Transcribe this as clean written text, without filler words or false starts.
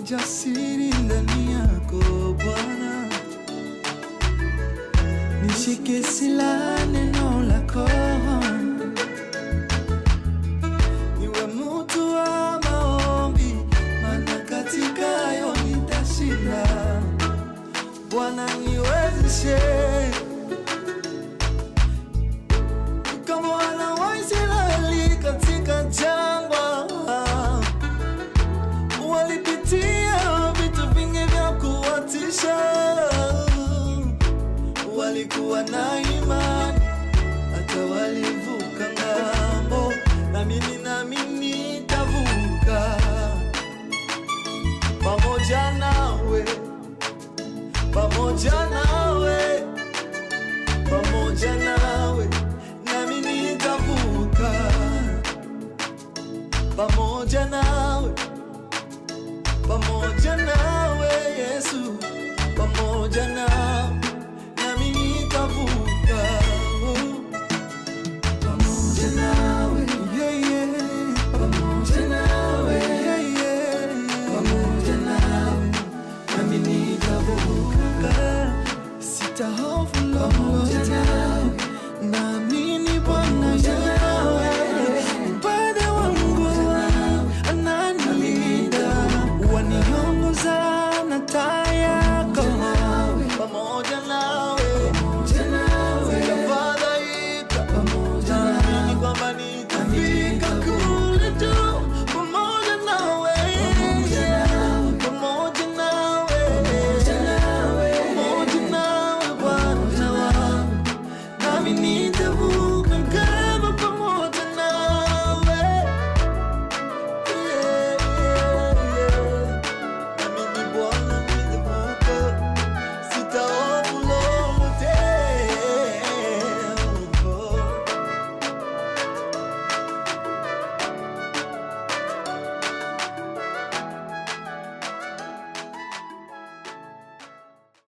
Jasiri ndani yako Bwana, nishike silaha neno lako, niwe mtu wa maombi, maana katika hayo nitashinda. Bwana niwezeshe kama wana wa Israeli katika jangwa walipitia vitu vingi vya kuwatisha, walikuwa na imani hata walivuka ng'ambo, na mimi nami nitavuka pamoja nawe, pamoja nawe.